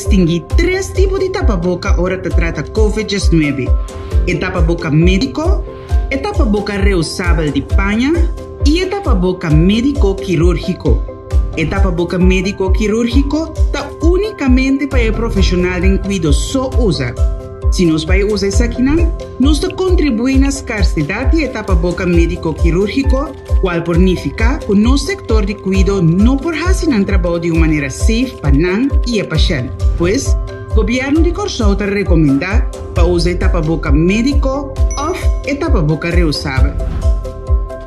distinguí tres tipo di tapaboka ora ta trata Covid 19, e tapaboka médiko, e tapaboka reusabel di paña i e tapaboka médiko kirúrgiko. E tapaboka médiko kirúrgiko ta únikamente pa e profeshonal den kuido so usa. Si nos bai usa esakinan, nos ta kontribuí na skarsedat di e tapaboka médiko kirúrgiko, kual por nifiká ku nos sektor di kuido no por hasi nan trabou di un manera safe pa nan i e pashènt. Pues, Gobièrnu di Kòrsou ta rekomendá pa usa e tapaboka médiko òf e tapaboka reusabel.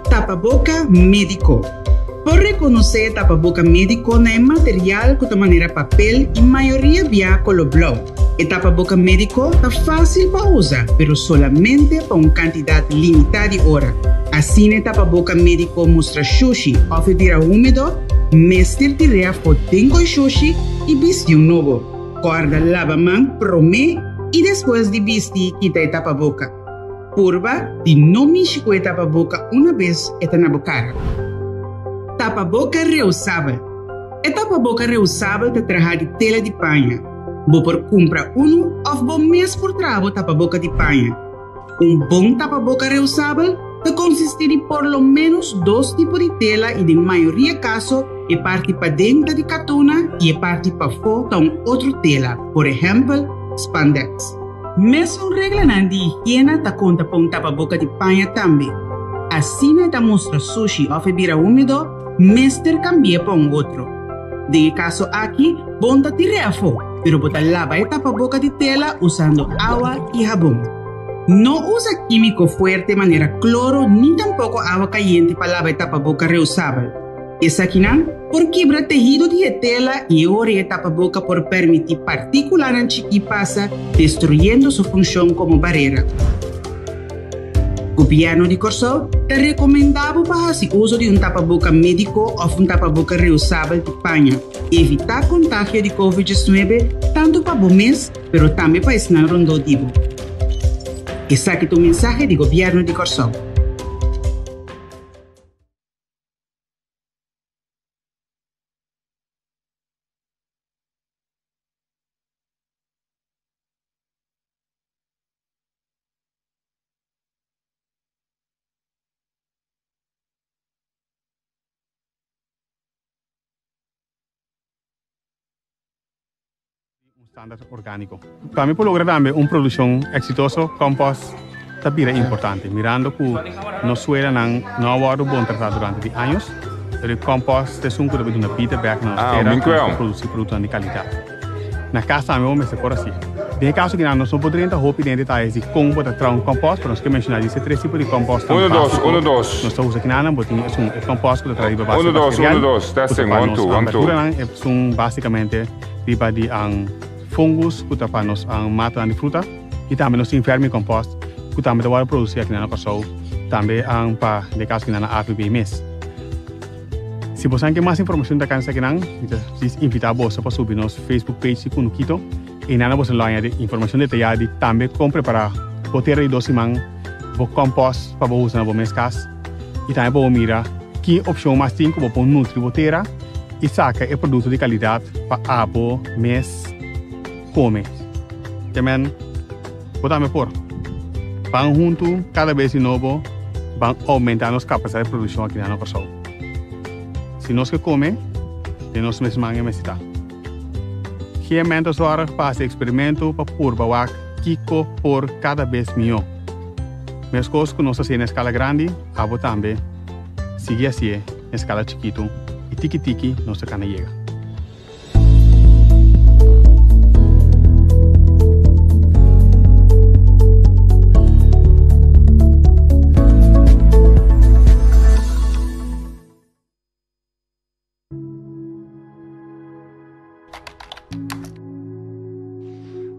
Tapaboka médiko. Por rekonosé e tapaboka médiko na e material ku ta manera papel i mayoria bia koló blou. E tapaboka médiko ta fásil pa usa, pero solamente pa un kantidat limitá di ora. Asina e tapaboka médiko mustra shushi òf e bira húmedo, mester tir'é afó den koi shushi i bisti un nobo. Kòrda laba man promé i despues di bisti kita e tapaboka. Purba di no mishi ku e tapaboka una bes e ta na bo kara. Tapaboka reusabel. E tapaboka reusabel ta traha di tela di paña. Bo por kumpra unu òf bo mes por traha bo tapaboka di paña. Un bon tapaboka reusabel ta konsistí di por lo ménos dos tipo di tela i den mayoria kaso e parti paden ta di katuna i e parti pafó ta un otro tela, por ehèmpel, spandex. Mesun reglanan di higiena ta konta pa un tapaboka di paña tambe. Asina e ta mustra sushi òf e bira húmedo, mester kambi'é pa un otro. Den e kaso aki, bon ta tir'é afó, pero bo ta laba e tapaboka di tela usando awa i habon. No usa kímiko fuerte manera kloro ni tampoko awa kayente pa laba e tapaboka reusabel. Esakinan por kibra tehido di e tela i e ora e tapaboka por permití partíkulanan chikí pasa, destruyendo su funshon komo barera. Gobièrnu di Kòrsou ta rekomendá bo pa hasi uso di un tapaboka médiko òf un tapaboka reusabel di paña. Evitá kontagio di Covid 19 tantu pa bo mes pero tambe pa esnan rondó di bo. Esaki ta un mensahe di Gobièrnu di Kòrsou. Un standard orgániko. Pa mi por logra tambe un produkshon eksitoso, kompost ta bira importante. Mirando ku nos suelanan no a wòrdu bon tratá durante di años, pero e kompost ta esun ku ta duna bida bèk na nos tera pa nos por produsí produktonan di kalidat. Na kas tambe bo mester por hasié. Den e kaso kinan nos no por drenta hopi den e detayes di kon bo ta traha un kompost, pero nos ke menshoná di e tres tipo di kompost tan básiko nos ta usa kinan. Bo tin esun e kompost ku ta traha riba base bakterial, ku ta pa nos berduranan, esun básikamente riba di an fungus ku ta pa nos an matanan di fruta i tambe nos tin vermicompost ku tambe ta wòrdu produsí aki na Kòrsou tambe an pa den kaso kinan na AVB mes. Si boso ke mas informashon ta kansa kinan mi ta djis invitá boso pa subi nos Facebook page di Kunukito i nan boso lo haña di informashon detayá di tambe kon prepará bo tera di dos siman bo compost pa bo usa na bo mes kas i tambe pa bo mira ki opshon mas tin ku bo por nutri bo tera i saka e produkto di kalidat pa abo mes kome. Ke men, bo tambe por. Ban huntu kada bes di nobo ban oumentá nos kapasidat di produkshon aki na Kòrsou. Si nos ke kome, den nos mes man e mester ta. Geen mentenzorg pa hasi eksperimento pa purba wak kiko por kada bes mihó. Meskos ku nos ta hasié na eskala grandi, abo tambe sigui hasié. Eskala chikitu i tiki tiki nos ta kana yega.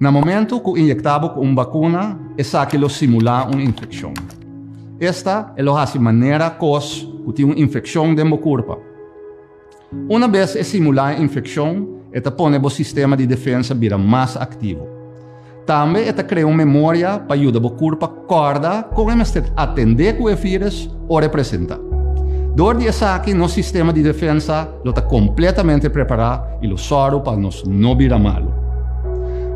Na momento ku inyektá bo ku un bakuna, esaki lo simulá un infekshon. Esta e lo hasi manera kos ku tin un infekshon den bo kurpa. Una bes e simulá e infekshon, e ta pone bo sistema di defensa bira mas aktivo. Tambe e ta krea un memoria pa yuda bo kurpa kòrda kon e mester atendé ku e vírus ora e presentá. Dor di esaki nos sistema di defensa lo ta kompletamente prepará i lo sòru pa nos no bira malu.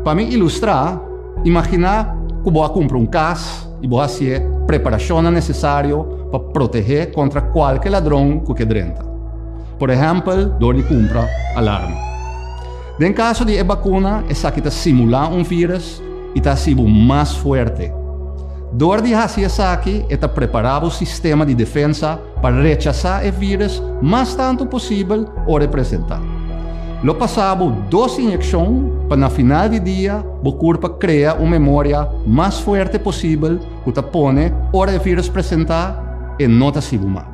Pa mi ilustrá, imaginá ku bo a kumpra un kas i bo hasié preparashonnan nesesario pa protehé kontra kualke ladron ku ke drenta. Por ehèmpel dor di kumpra alarma. Den kaso di e bakuna esaki ta simulá un vírus i ta hasi bo mas fuerte. Dor di hasi esaki e ta prepará bo sistema di defensa pa rechasá e vírus mas tantu posibel ora e presentá. Lo pasá bo dos inyekshon pa na final di dia bo kurpa krea un memoria mas fuerte posibel ku ta pone ora e vírus presentá e no ta hasi bo mal.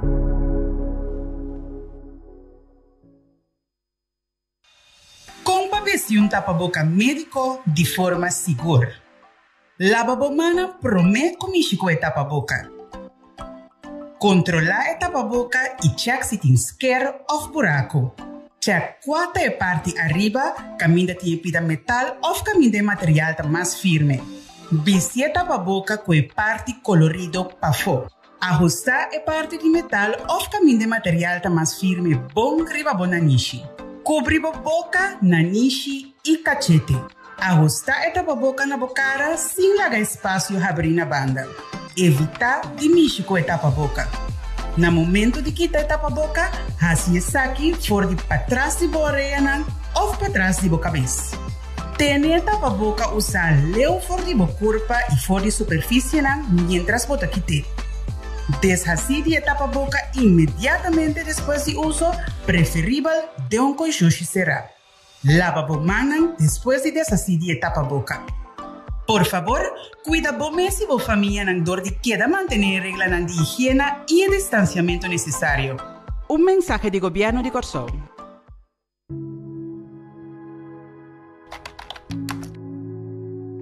Kon pa bisti un tapaboka médiko di forma sigur? Laba bo mannan promé ku mishi ku e tapaboka. Kontrolá e tapaboka i chèk si tin sker òf buraku. Chèk kua ta e parti ariba kaminda tin e pida metal òf kaminda e material ta mas firme. Bisti e tapaboka ku e parti kolorido pafó. Ahustá e parti di metal òf kaminda e material ta mas firme bon riba bo nanishi. Kubri bo boka, nanishi i kachete. Ahustá e tapaboka na bo kara sin laga espasio habrí na banda. Evitá di mishi ku e tapaboka. Na momento di kita e tapaboka, hasi esaki for di patras di bo oreanan òf patras di bo kabes. Tene e tapaboka usá leu for di bo kurpa i for di superfisienan miéntras bo ta kit'é. Deshasí di e tapaboka inmediatamente despues di uso, preferibel den un konshushi será. Laba bo mannan despues di deshasí di e tapaboka. Por fabor, kuida bo mes i bo famianan dor di keda mantené e reglanan di higiena i e distansiamentu nesesario. Un mensahe di Gobièrnu di Kòrsou.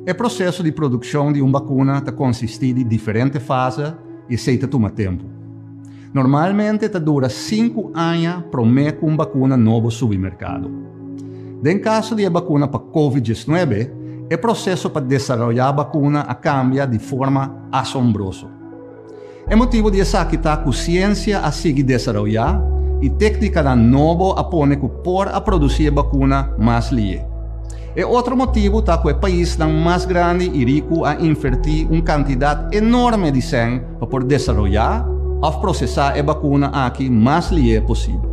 E proseso di produkshon di un bakuna ta konsistí di diferente fase i esei ta tuma tempu. Normalmente ta dura sinku aña promé ku un bakuna nobo subi merkado. Den kaso di e bakuna pa Covid 19, e proseso pa desaroyá bakuna a kambia di forma asombroso. E motibu di esaki ta ku siensia a sigui desaroyá i téknikanan nobo a pone ku por a produsí e bakuna mas lié. E otro motibu ta ku e paisnan mas grandi i riku a invertí un kantidat enorme di sèn pa por desaroyá òf prosesá e bakuna aki mas lié posibel.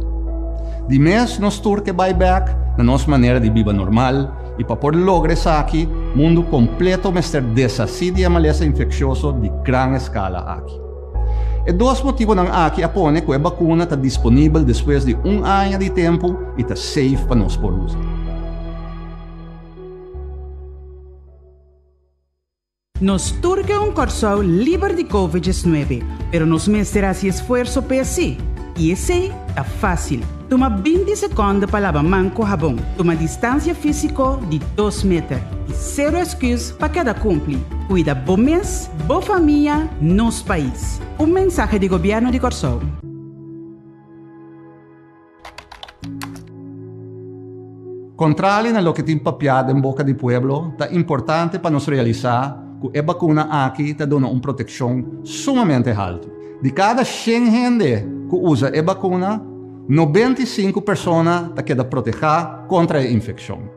Di mes nos tur ke bai bèk na nos manera di biba normal, I pa por logra esaki, mundu kompleto mester deshasí di e malesa infekshioso di gran eskala aki. E dos motibonan aki a pone ku e bakuna ta disponibel despues di un aña di tempu i ta safe pa nos por usa. Nos tur ke un Kòrsou liber di Covid 19, pero nos mester hasi esfuerso p'e sí. I esei ta fásil. Tuma 20 sekònde pa laba man ku habon. Tuma distansia físiko di 2 meter. I sero esküs pa keda kumpli. Kuida bo mes, bo famia, nos pais. Un mensahe di Gobièrnu di Kòrsou. Kontrali na loke tin papiá den boka di pueblo, ta importante pa nos realisá ku e bakuna aki ta duna un protekshon sumamente haltu. Di kada shen hende ku usa e bakuna, 95 persona ta keda protehá kontra e infekshon.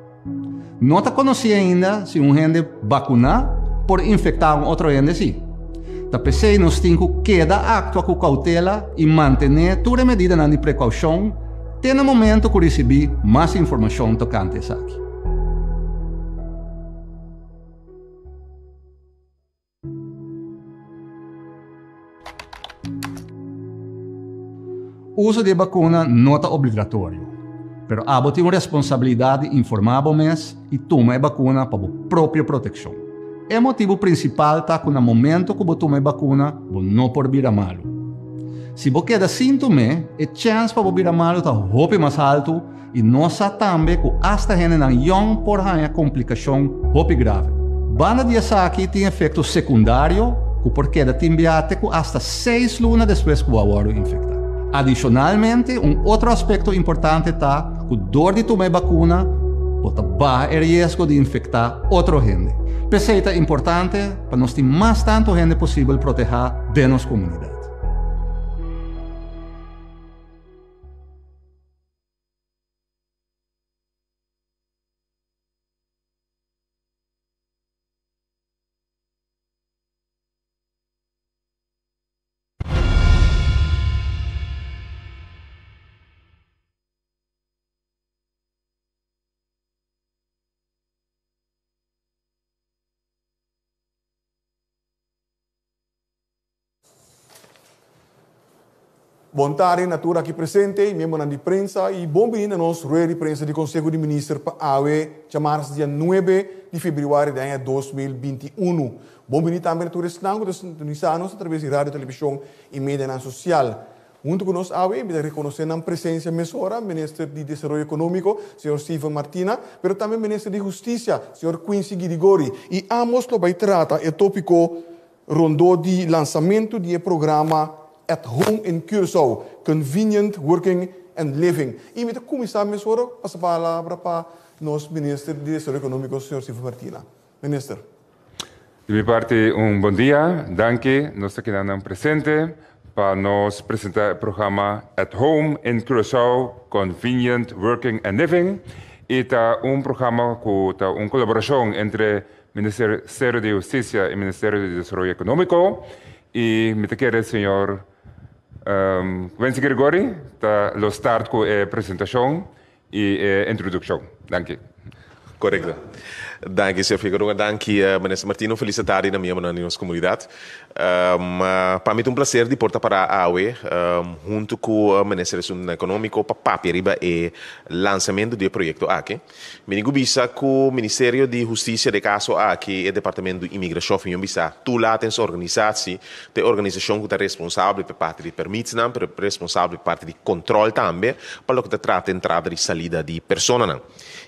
No ta konosí ainda si un hende bakuná por infektá un otro hende sí. Ta p'esei nos tin ku keda aktua ku koutela i mantené tur e medidanan di prekoushon te na momento ku risibí mas informashon tokante esaki. Uso di e bakuna no ta obligatorio, pero abo tin un responsabilidat di informá bo mes i tuma e bakuna pa bo propio protekshon. E motibu prinsipal ta ku na momento ku bo tuma e bakuna bo no por bira malu. Si bo keda sin tum'é, e chèns pa bo bira malu ta hopi mas haltu I nos sa tambe ku asta hendenan yòn por haña komplikashon hopi grave. Banda di esaki tin efekto sekundario ku por keda tin bia te ku asta seis luna despues ku bo a wòrdu infektá. Adishonalmente, un otro aspekto importante ta ku dor di tuma e bakuna bo ta baha e riesgo di infektá otro hende. P'esei ta importante pa nos tin mas tantu hende posibel protehá den nos komunidat. Bon tardi na tur aki presente y miembronan di prensa y bon bini na nos rueda di prensa di Conseho di Minister pa awe djamars dia nuebe di februari di aña 2021. Bon bini tambe na tur esnan cu ta sintonisa nos a traves di radio, television y medianan social. Hunto cu nos awe mi ta reconoce nan presencia mesora Minister di Desaroyo Economico, señor Steven Martina, pero tambe Minister di Husticia, señor Quincy Girigorie y ambos lo bay trata e topico Rondó di lansamentu di e programa At Home in Curaçao, Convenient Working and Living. I mi ta kuminsá mesora pasa palabra pa nos Minister di Desaroyo Ekonómiko, señor Steven Martina. Minister. Di mi parti un bon dia, danki nos ta keda nan presente pa nos presenta e programa At Home in Curaçao, Convenient Working and Living i ta un programa ku ta un kolaborashon entre Ministerio di Husticia y Ministerio di Desaroyo Economico y mi ta kere señor Wency Gregori ta lo start cu e presentacion y e introduccion. Danki. Correcto. Danki, señor Figueroa. Danki, Minister Martino. Feliz tardi na miembronan di nos comunidad. Pa mi ta un placer di por ta para awe hunto cu Minister di Asuntonan Economico pa papia riba e lanzamento di e proyecto aki. Mi tin ku bisa ku Ministerio di Hustisia den kaso aki e Departamento di Imigrashon fin bisa Toelatingsorganisatie ta e organisashon ku ta responsabel pa e parti di permitsnan pero responsabel pa e parti di kontròl tambe pa loke ta trata entrada i salida di personanan.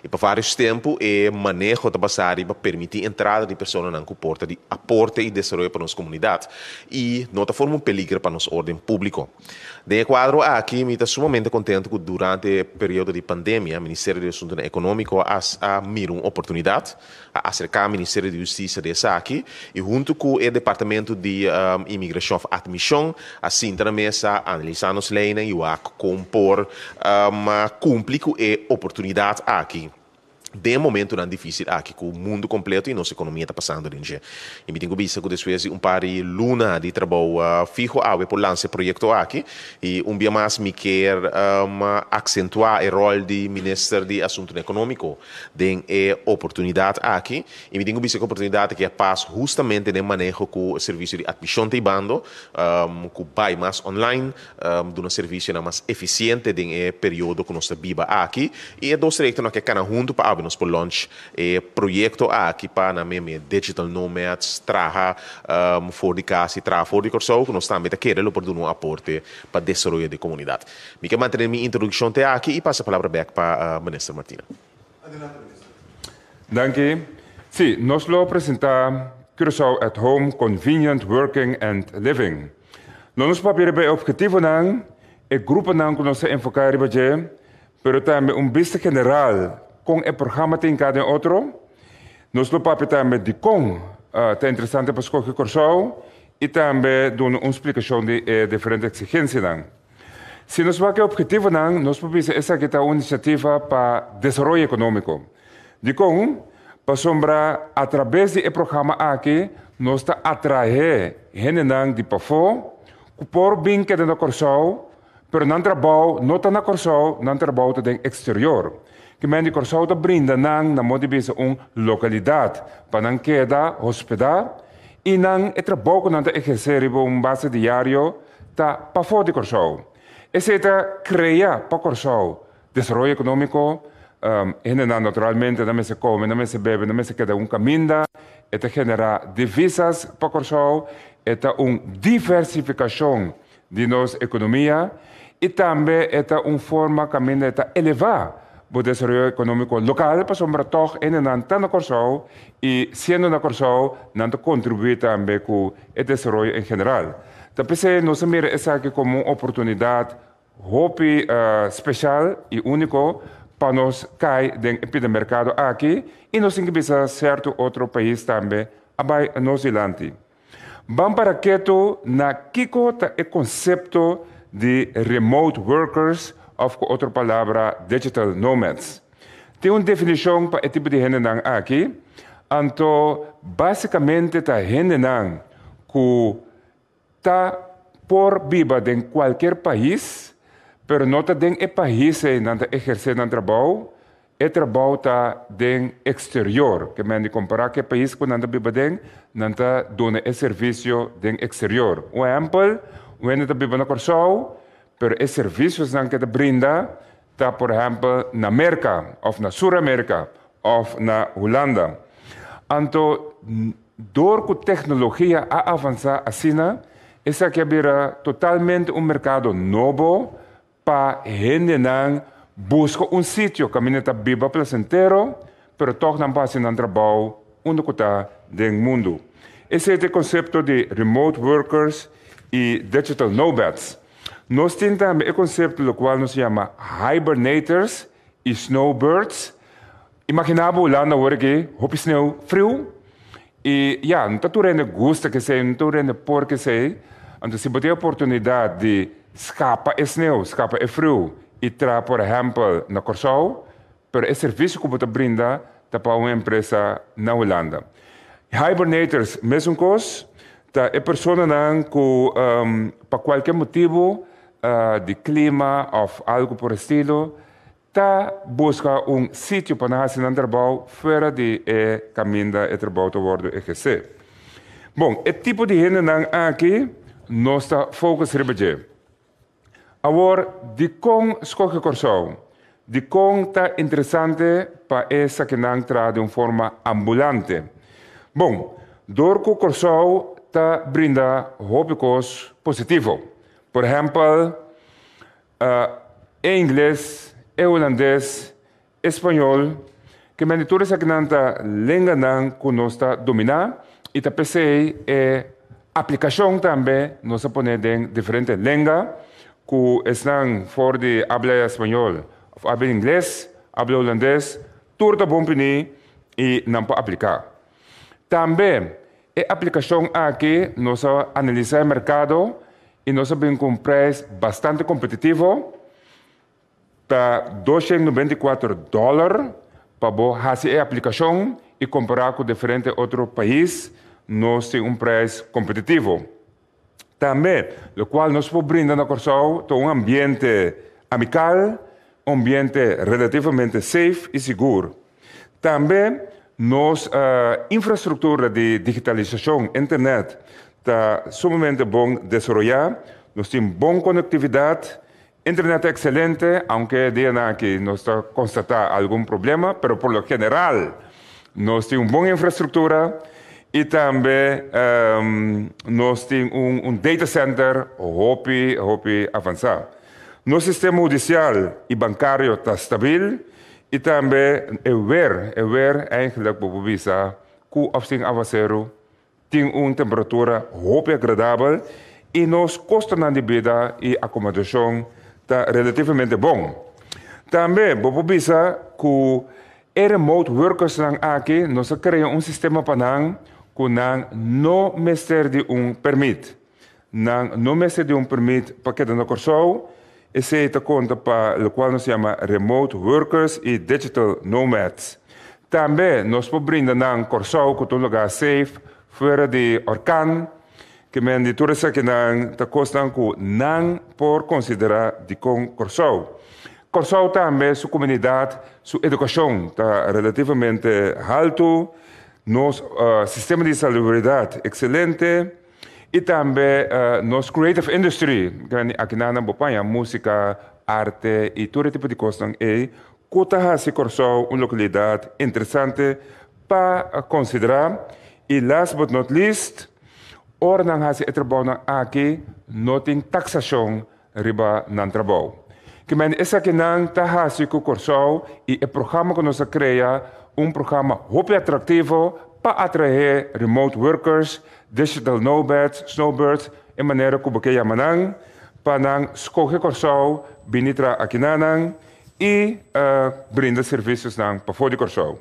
I pa vários tempu e maneho ta basá riba permití entrada di personanan ku por ta di aporte i desaroyo pa nos komunidat i no ta forma un peliger pa nos órden públiko. Den e kuadro aki mi ta sumamente kontentu ku durante e periodo di pandemia Ministerio di Asuntunan Ekonómiko a a mira un oportunidat, a aserká Ministerio di Hustisia di esaki i huntu ku e Departamento di Imigrashon òf Atmishon a sinta na mesa, analisá nos leinan i wak kon por kumpli ku e oportunidat aki. Den e momentunan difísil aki ku mundu kompleto i nos ekonomia ta pasando den dje. I mi tin ku bisa ku despues di un par di luna di trabou fiho awe por lansa e proyekto aki i un bia mas mi kier aksentuá e ròl di Minister di Asuntunan Ekonómiko den e oportunidat aki. I mi tin ku bisa ku e oportunidat aki a pas hustamente den maneho ku servisio di atmishon ta hibando ku bai mas online Duna servisionan mas efisiente den e periodo ku nos ta biba aki i e dos trayektonan ke kana huntu pa awe nos por launch e proyekto aki pa nan meme digital nomads traha for di kas i traha for di Kòrsou ku nos tambe ta kere lo por duna un aporte pa desaroyo di komunidat. Mi ke mantene mi introdukshon te aki i pasa palabra bèk pa Minister Martina. Adelante Minister. Danki. Sí, nos lo presentá Curaçao at Home Convenient Working and Living. Lo nos papia riba e obhetivonan, e gruponan ku nos ta enfoká riba dje, pero tambe un bista general kon e programa ta hinká den otro. Nos lo papia tambe dikon ta interesante pa skohe Kòrsou i tambe duna un splikashon di e diferente eksigensianan. Si nos wak e obhetivonan, nos por bisa esaki ta un inisiativa pa desaroyo ekonómiko. Dikon? Pasobra atrabes di e programa aki nos ta atraé hendenan di pafó ku por bin keda na Kòrsou, pero nan trabou no ta na Kòrsou, nan trabou ta den eksterior. Ki men di Kòrsou ta brinda nan, na modo di bisa, un lokalidat pa nan keda hospedá i nan e trabou ku nan ta ehersé riba un base diario ta pafó di Kòrsou. Esei ta krea pa Kòrsou Desaroyo ekonómiko, Hendenan naturalmente nan mester kome, nan mester bebe, nan mester keda un kaminda. E ta generá divisas pa Kòrsou, e ta un diversifikashon di nos ekonomia i tambe e ta un forma kaminda e ta elevá bo desaroyo ekonómiko lokal pasobra tòg hendenan ta na Kòrsou i siendo na Kòrsou nan ta kontribuí tambe ku e desaroyo en general. Ta p'esei nos a mira esaki komo un oportunidat Hopi special y unico pa nos cay den e pida mercado aki y nos tin ki bisa cierto otro pais tambe a bay nos dilanti. Ban para keto na kico ta e concepto di remote workers of cu otro palabra digital nomads. Tin un definicion pa e tipo di hendenan aki, anto basicamente ta hendenan cu Ta por biba den cualkier pais, pero no ta den e pais ey nan ta eherce nan trabou, e trabou ta den exterior. Ke men di compara cu e pais cu nan ta biba den, nan ta duna e servicio den exterior. Un ehempel, un hende ta biba na Corsou, pero e servisionan ku e ta brinda ta, por ehèmpel, na Merka òf na Sur Amérika òf na Hulanda. Anto, dor ku teknologia a avansá asina, esaki a bira totalmente un merkado nobo pa hendenan buska un sitio kaminda ta biba plasentero, pero tòg nan por hasi nan trabou unda ku ta den mundu. Esei ta e konsepto di remote workers i digital nomads. Nos tin tambe e konsepto lokual nos yama hibernators i snowbirds. Imaginá bo Hulanda awor aki, hopi sneu, friu, i ya, no ta tur hende gusta kesei, no tur hende por kesei. Anto si bo tin e oportunidat di skapa e sneu, skapa e friu i traha por ehèmpel na Kòrsou, pero e servisio ku bo ta brinda ta pa un empresa na Hulanda. Hibernators mesun kos, ta e personanan ku pa kualke motibu di klima òf algu por estilo ta buska un sitio pa nan hasi nan trabou fuera di e kaminda e trabou ta wòrdu ehersé. Bon, e tipo di hendenan aki nos ta focus riba dje. Awor, dikon skohe Kòrsou? Dikon ta interesante pa e sakenan traha den un forma ambulante? Bon, dor ku Kòrsou ta brinda hopi kos positivo. Por ehèmpel, e ingles, e hulandes, e spañol, ke mende tur esakinan ta lenganan ku nos ta dominá i ta p'esei e aplikashon tambe nos a pone den diferente lenga ku esnan for di abla spañol òf abla ingles, abla hulandes, tur ta bon bini i nan por apliká. Tambe e aplikashon aki nos a analisá e merkado i nos a bin ku un preis bastante kompetitivo. Ta 294 dòler pa bo hasi e aplikashon i kompará ku diferente otro pais nos tin un preis kompetitivo. Tambe lokual nos por brinda na Kòrsou ta un ambiente amikal, un ambiente relativamente safe i sigur. Tambe nos infrastruktura di digitalisashon, internet, ta sumamente bon desaroyá, nos tin bon konektividat. Internet ta excelente, aunke dianan aki nos ta constata algun problema, pero por lo general nos tin un bon infrastructura y tambe nos tin un data center hopi, hopi avansa. Nos sistema hudicial y bancario ta stabil y tambe e weer, e weer eigenlijk bo por bisa cu of sin awaceru Tin un temperatura hopi agradabel i nos kostonan di bida i akomodashon ta relativamente bon. Tambe bo por bisa ku e remote workersnan aki nos a krea un sistema pa nan ku nan no mester di un permit. Nan no mester di un permit pa keda na Kòrsou. Esei ta konta pa lokual nos yama remote workers i digital nomads. Tambe nos por brinda nan Kòrsou ku ta un lugá safe fuera di orkan. Ke men di tur esakinan ta kosnan ku nan por konsiderá dikon Kòrsou. Kòrsou tambe su komunidat su edukashon ta relativamente haltu, nos sistema di salubridat ekselente. I tambe nos creative industry, akinan nan bo paña músika, arte i tur e tipo di kosnan ei ku ta hasi Kòrsou un lokalidat interesante pa konsiderá. I last but not least, ora nan hasi e trabounan aki no tin taksashon riba nan trabou. Kimen esakinan ta hasi ku Kòrsou i e programa ku nos a krea un programa hopi atraktivo pa atraé remote workers, digital nomads, snowbirds, e manera ku bo ke yama nan, pa nan skohe Kòrsou, bini traha akinanan i brinda servisiosnan pafó di Kòrsou.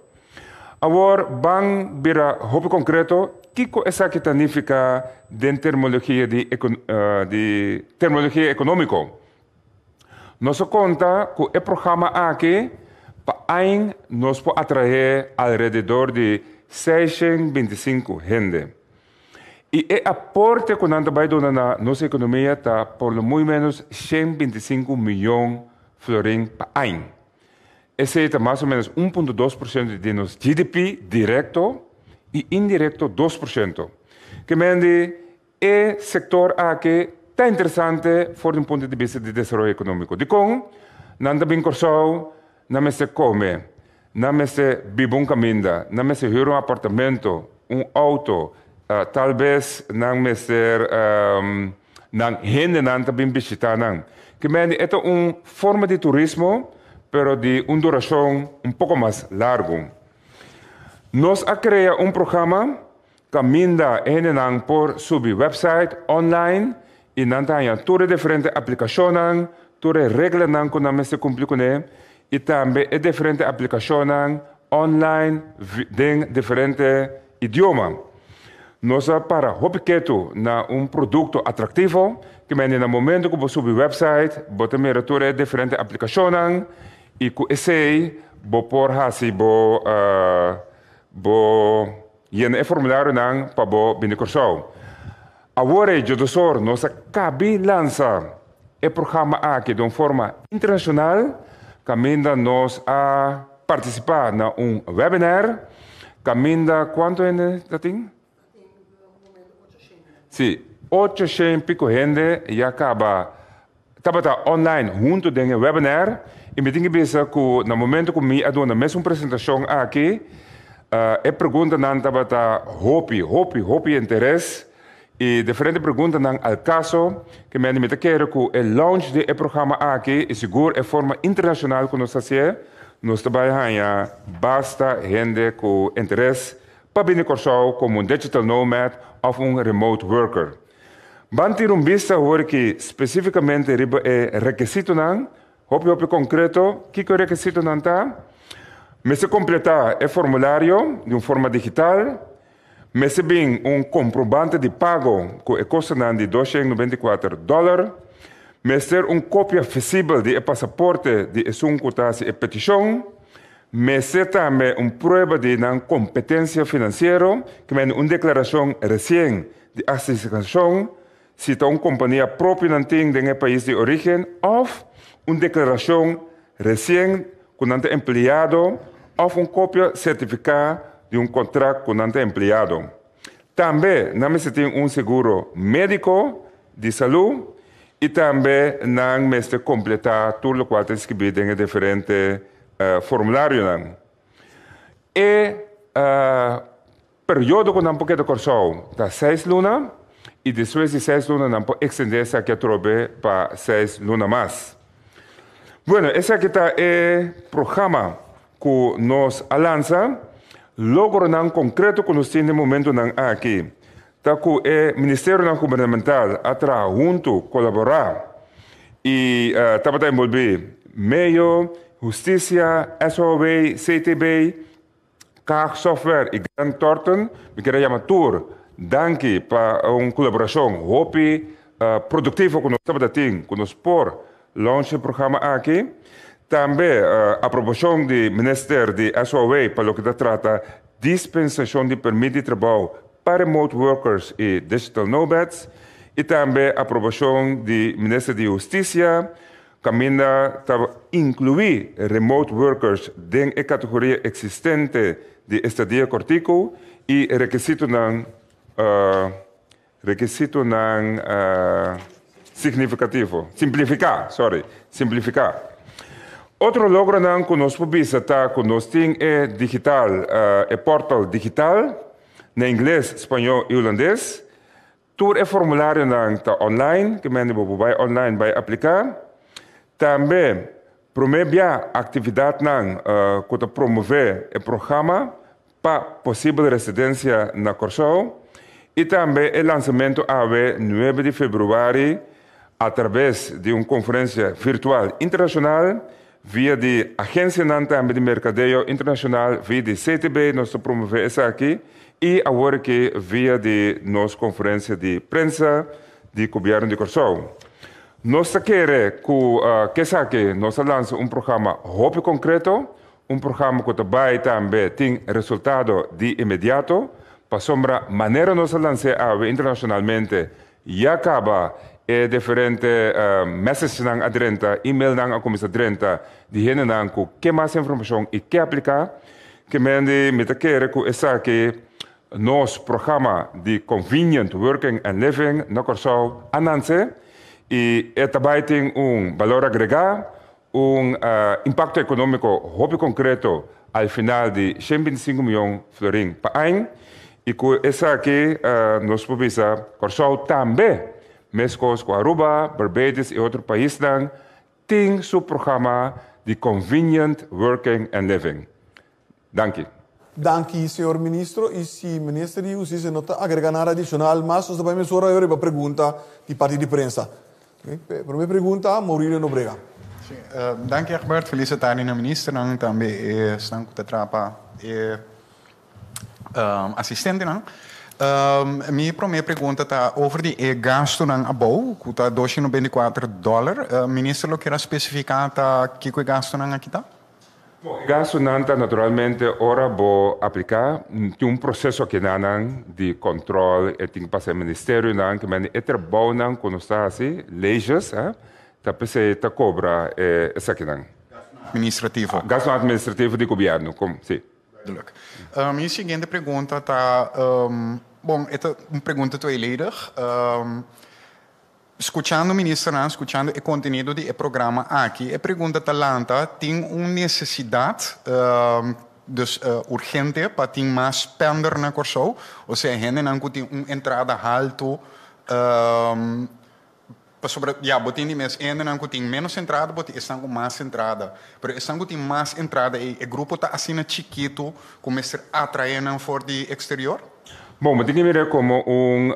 Awor ban bira hopi konkreto, kiko esaki ta nifiká den termologia di di termologia ekonómiko? Nos a konta ku e programa aki pa ain nos por atraé alrededor di 625 hende. I e aporte ku nan ta bai duna na nos ekonomia ta por lo muy ménos 125 mion florin pa ain. Esei ta mas o ménos 1.2% di nos GDP direkto i indirekto 2%. Ke men di e sektor aki ta interesante for di un punto di bista di desaroyo ekonómiko. Dikon? Nan ta bin Kòrsou, nan mester kome, nan mester biba un kaminda, nan mester hür un apartamento, un outo, tal bes nan mester nan hendenan ta bin bishitá nan. Ke mende e ta un forma di turismo, pero di un durashon un poko mas largu. Nos a krea un programa kaminda e hendenan por subi website online i nan ta haña tur e diferente aplikashonnan, tur e reglanan ku nan mester kumpli kuné i tambe e diferente aplikashonnan online den diferente idioma. Nos a para hopi ketu na un produkto atraktivo ku mende na momento ku bo subi website bo ta mira tur e diferente aplikashonnan i ku esei bo por hasi bo bo yena e formularionan pa bo bini Kòrsou. Awor e djodosor nos a kabi lansa e programa aki den un forma internashonal kaminda nos a partisipá na un webinar kaminda kuantu hende ta tin? Sí, 800 piko hende ya kaba tabata online huntu den e webinar i mi tin ki bisa ku na momento ku mi a duna mesun presentashon aki e preguntanan tabata hopi, hopi, hopi interes i diferente preguntanan al kaso ke mi mi ta kere ku e launch di e programa aki i sigur e forma internashonal ku nos ta hasié nos ta bai haña basta hende ku interes pa bini Kòrsou komo un digital nomad òf un remote worker. Ban tira un bista awor ki spesífikamente riba e rekisitonan, hopi hopi konkreto, kiko e rekisitonan ta? Mester kompletá e formulario di un forma digital, mester bin un komprobante di pago ku e kostonan di 294 dòler, mester un kopia visibel di e pasaporte di esun ku ta hasi e petishon, mester tambe un prueba di nan kompetensia finansiero, ke mende un deklarashon resien di asignashon, si ta un kompania propio nan tin den e pais di orígen òf un deklarashon resien ku nan ta empleado òf un kopia sertifiká di un kontrakt ku nan ta empleado. Tambe nan mester tin un seguro médiko di salú i tambe nan mester kompletá tur lokual ta inskribí den e diferente formularionan. E periodo ku nan por keda Kòrsou ta seis luna i despues di seis luna nan por ekstendé esaki atrobe pa seis luna mas. Bueno, esaki ta e programa ku nos a lansa. Logronan konkreto ku nos tin den momentunan aki ta ku e ministerionan gubernamental a traha huntu, kolaborá i tabata enbolbí Medio, Hustisia, SOAW, CTB, Kaag Software i Grant Thornton. Mi kier a yama tur danki pa un kolaborashon hopi produktivo ku nos tabata tin ku nos por launch e programa aki. Tambe aprobashon di Minister di SOAW pa loke ta trata dispensashon di permit di trabou pa remote workers i digital nomads i tambe aprobashon di Minister di Hustisia kaminda ta inkluí remote workers den e kategoria eksistente di estadia kòrtiku i rekisitonan rekisitonan signifikativo, simplifiká, sorry, simplifiká. Otro logronan ku nos por bisa ta ku nos tin e digital, e portal digital na ingles, spañó i hulandes. Tur e formularionan ta online, ke mende bo por bai online bai apliká. Tambe promé bia aktividatnan ku ta promové e programa pa posibel residensia na Kòrsou i tambe e lansamentu awe nuebe di febrüari atrabes di un konferensia virtual internashonal via di agensianan tambe di merkadeo internashonal via di CTB nos ta promové esaki i awor aki via di nos konferensia di prensa di Gobièrnu di Kòrsou. Nos ta kere ku kesaki nos a lansa un programa hopi konkreto. Un programa ku ta bai tambe tin resultado di inmediato, pasobra manera nos a lans'é awe internashonalmente ya kaba e diferente messagenan a drenta, emailnan a kuminsá drenta di hendenan ku ke mas informashon i ke apliká. Ke mende mi ta kere ku esaki nos programa di Convenient Working and Living na Kòrsou a nanse. I e ta bai tin un balor agregá, un impakto ekonómiko hopi konkreto al final di 125 mion florin pa aña. I ku esaki nos por bisa Kòrsou tambe, meskos ku Aruba, Barbados i otro paisnan, tin su programa di Convenient Working and Living. Danki. Danki, señor ministro. I si minister di Hustisia no ta agrega nada adishonal mas, nos ta bai mesora awor riba pregunta di parti di prensa. Prome pregunta, Maurilio Nobrega. Si, danki Egbert. Felis tardi na ministernan, tambe esnan ku ta traha pa e asistentenan. Mi prome pregunta ta over di e gastunan abou, ku ta 294 dòler. Minister lo kier a spesifiká ta kiko e gastunan aki ta? Bon, e gastunan ta naturalmente ora bo apliká, tin un proseso akinanan di kòntròl, e tin ku pasa e ministerionan, ke mende e trabounan ku nos ta hasi, leyes, ta p'esei ta kobra esakinan. Gastunan administrativo. Gastunan administrativo di gobièrnu, kom, si. Duidelijk. Mi siguiente pregunta ta, bon, e ta un pregunta tweeledig. Skuchando ministernan, skuchando e kontenido di e programa aki, e pregunta ta lanta, tin un nesesidat, dus urgente, pa tin mas spender na Kòrsou? Osea hendenan ku tin un entrada haltu, pasobra ya bo tin di mes hendenan ku tin ménos entrada, bo tin esnan ku mas entrada. Pero esnan ku tin mas entrada ei, e grupo ta asina chikitu ku mester atraé nan for di eksterior? Bon, bo tin ke mir'é komo un